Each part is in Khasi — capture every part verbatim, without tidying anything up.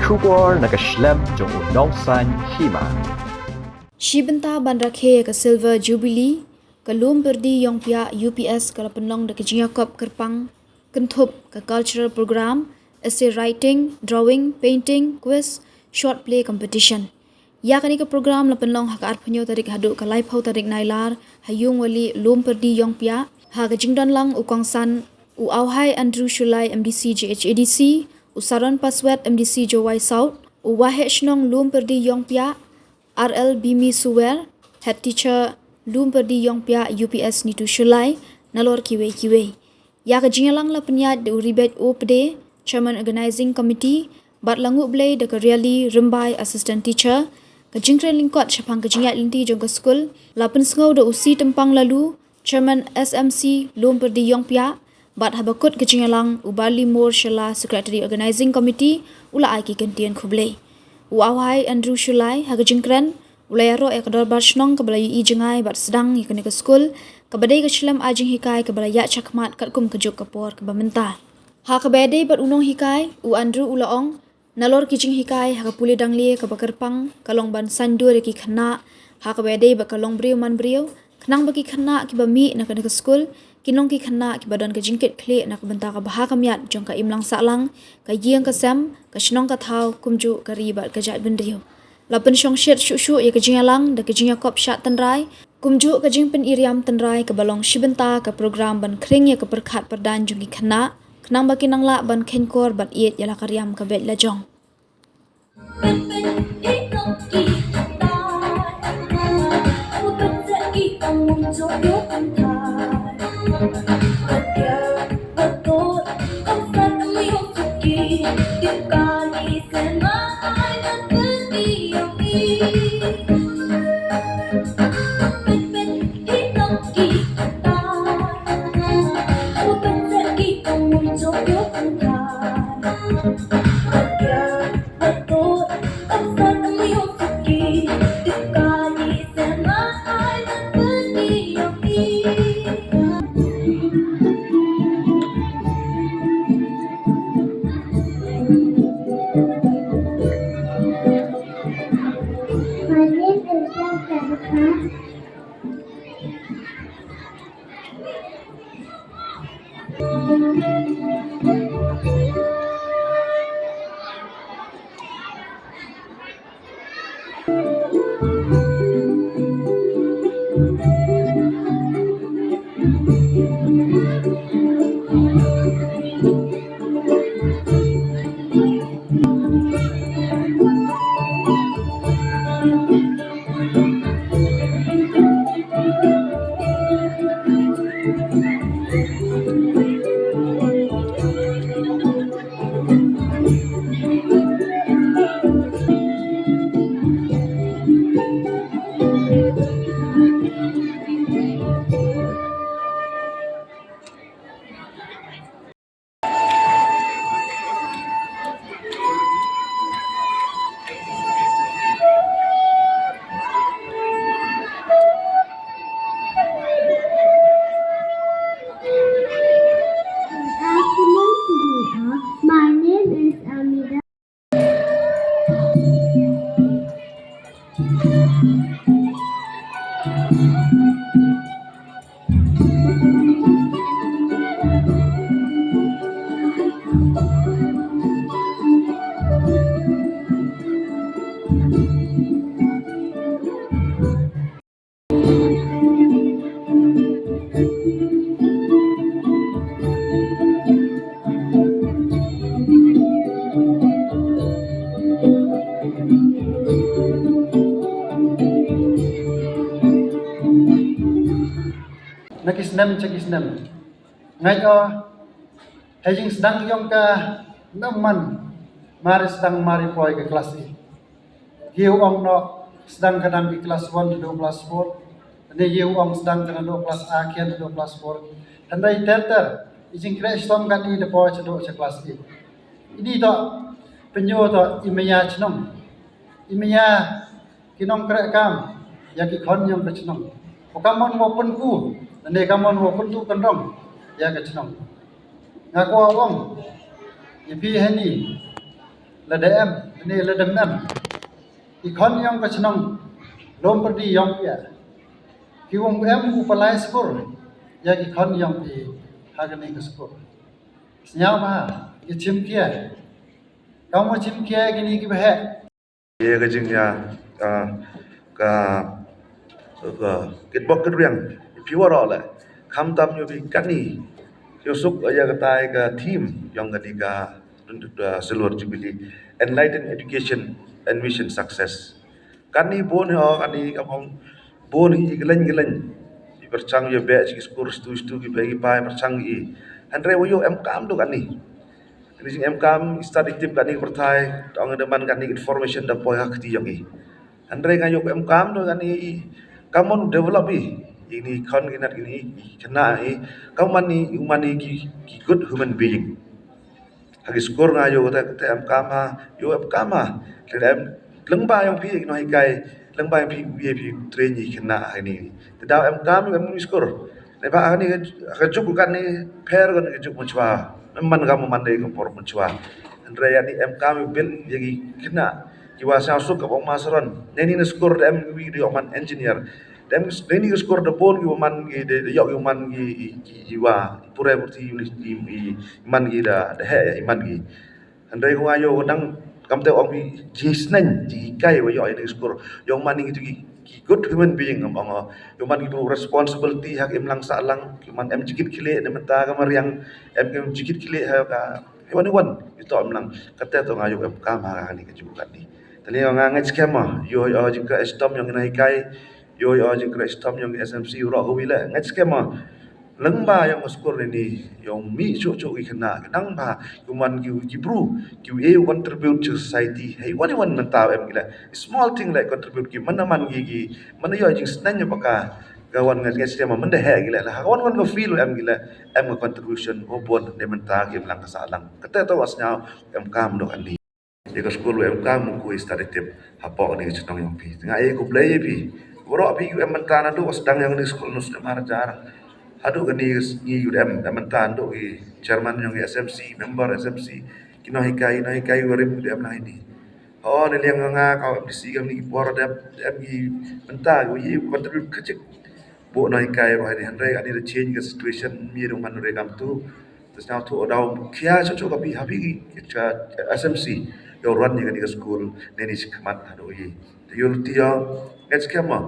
Khubor na ka shlem jong u nongsan hima. Shi bynta ban rakhe ïa ka Silver Jubilee, ka Lum Pyrdi Ïongpiah U P S ka la pynlong da ka jingïakob kyrpang kynthup ka cultural program, essay writing, drawing, painting, quiz, short play competition. Ïa kane ka program la pynlong ha ka arphew tarik haduh ka laiphew tarik Nailar ha Ïungwali Lum Pyrdi Ïongpiah. Ha ka jingdon lang u kongsan u Auhai Andrew Shullai M D C J H A D C, u Saron Paswet M D C Jowai South, u Waheh Shnong Lum Pyrdi Ïongpiah, R L Bimi Suwer, Head Teacher Lum Pyrdi Ïongpiah U P S Nitu Shullai, nalor kiwei kiwei. Ïa ka jingïalang la pynïaid da u Ribet O Pde, Chairman Organizing Committee, bad la nguh blei da ka Riali Rymbai, Assistant Teacher. Ka jingkren lyngkot shaphang ka jingïaid lynti jong ka skul la pynsngew da u C Tympang Laloo, Chairman S M C Lum Pyrdi Ïongpiah, bad haba kut ka jingïalang u Barley Mor Shylla, Secretary Organizing Committee, u la ai ki kyntien khublei. U Auhai Andrew Shullai ha ka jingkren u la ïaroh ïa ka dorbar shnong kaba la ïohi jngai bad sdang ïa kane ka skul, kaba dei ka shlem ai jinghikai kaba la ïaid shakhmat katkum ka juk ka por kaba mynta. Ha kaba ïadei bad u nonghikai, u Andrew u la ong, nalor ki jinghikai ha ka pule dangle kaba kyrpang ka long ban saiñdur ïa ki khynnah ha kaba ïadei bad ka longbriew manbriew, khnang ba ki khynnah kiba mih na kane ka skul kin long ki khynnah kiba don ka jingkitkhlieh na ka bynta ka bha ka miat jong ka imlang sahlang, ka ïing ka sem, ka shnong ka thaw, kumjuh ka ri bad ka jaitbynriew. La pynshongshit shuh shuh ïa ka jingïalang da ka jingïakob shad tynrai, kumjuh ka jingpyni riam tynrai kaba long shi bynta ka program ban khring ïa ka pyrkhat pyrdaiñ jong ki khynnah, khnang ba kin nang lah ban kheiñkor bad ïeit ïa la ka riam ka beit la jong. My name is Jessica. Good afternoon to you all. My name is Amida. Na ki snem sha ki snem, nga ïoh ha jingsdang jong ka namar mar sdang mar i poi ka klas i. Ïa u ong noh sdang ka dang ki klas one haduh klas four. Hynrei ïa u ong sdang ka dang haduh klas A khian haduh klas four. Hynrei ter ter i jingkhreh shitom kane da poi shaduh sha klas eight. Ini toh pynïoh toh i maya chnong, i maya ki nongkhreh kam ïa ki khon jong ka chnong. Ka mon mo pynku ne ka mon mo pyntu kynrong ïa ka chnong. Nga kwah ong ïa phi hynne, Lada em, ne lada em, ki khon ïong ka chnong Lompyrdi ïong phi, ki wong em u palai skur ïa ki khon ïong phi ha kane ka skur. Sñiaw ba ki chim kiai, ka mo chim kiai kini ki ba heh. Ye ka jing ya ka, ka, ka kitbok kitriang phi waroh le. Khamtam ïoh phi kani ïoh suk ïa ka tai ka theme ïong kani ka, uh, Silver Jubilee, Enlighten Education and Mission Success. Kani bun ïa kani ka bong bun hi glen glen. Pyrchang ïa beh chi skur stu stu ki beh ki pai pyrchang i. Hynrei wa ïoh em kam do kani. Kani jing em kam i stad i tip kani ka pyrthai, tang da man kani information da poi ha kti ïong i. Hynrei nga ïoh em kam do kani i, kam mon develop i. Ini khon ki nat ini i kena i, kam man i, u man i ki, ki good human being. Ha ki skur nga ïoh kata, kata em kam ha, ïoh em kam ha. Kata em lyngba ïong phi ki nonghikai, lyngba ïong phi, phi, phi train i kena ha ini. Te daw em kam ïoh em skur. Te ba ha ini ka juk kani pher kani ka juk mynchwa. Em man kam man dei ka por mynchwa. Hynrei ini em kam ïoh bil ïa ki kena. Ki wa sñiaw suk ka bong masaron. Neni na skur em wi dei man engineer. Dem neni ka skur da bun ki wa man ki de ïoh ki man ki, ki, ki wa pure purti uni man ki da, da heh ïa man ki. Hynrei ko nga ïoh dang kam te ong ki jingsneng, jinghikai wa ïoh ïa ka skur. Ïoh man ki tu ki, ki good human being ngam ong. Ïoh man ki bru responsibility ha ki imlang sahlang, ki man em jikit khlieh ne mynta ka mariang, em ki jikit khlieh ha ka, ha wan wan, ito imlang. Kata to nga ïoh em kam ha kani ka jingkat ni. Tali nga ngeit skhem ma, ïoh ïoh jingkyrpad stom ïong ki nonghikai, ïoh ïoh jingkyrpad stom ïong ki S M C roh ka wi le, ngeit skhem ma. Lyngba ïong ka skur ini, ïong mih chuh chuh ki khynnah, ki nang ba, ki man ki, ki bru, ki ïa contribute to society, hei wan wan mynta em ki le. Small thing like contribute ki, mana man ki ki, mana ïoh jingsneng ïa baka, ka wan ngeit skhem ma, mynda heh ki le, ha wan wan ka feel em ki le, em ka contribution, o bon, ne mynta ki imlang ka sahlang. Kata to wa sñiaw, em kam do kani. Ïa ka skur em kam ko i stad i tip hapoh kani ka chnong ïong phi. Nga ai khublei ïa phi. Waroh phi em mynta naduh sdang ïong kani ka skur nus ne mar jar. Haduh kani ngi em, em mynta naduh ki chairman ïong ki S M C, member S M C, ki nonghikai, nonghikai warim em lah ini. Oh, ne liang nga ka M D C kam ni ki por dep, em ki mynta ki contribute kachik. Bo nonghikai roh ini hynrei ani da change ka situation mi dong man re kam tu. Te sñiaw tu daw khia chuh chuh ka phi ha phi ki, ki cha S M C. Ïoh run ïa kani ka school, ne ni shi khmat haduh i. Te ïoh luti ïa, ngeit skhem ma.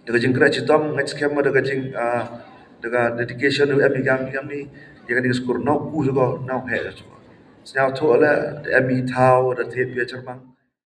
Da ka jingkyrpad chitom, ngeit skhem ma da ka jing, ah, da ka dedication u em i gam, i gam ni, ïa kani ka school nau ku chuh ko, nau heh chuh ko. Sñiaw tu le, da em i thaw, da thied phi ïa Chyrmang.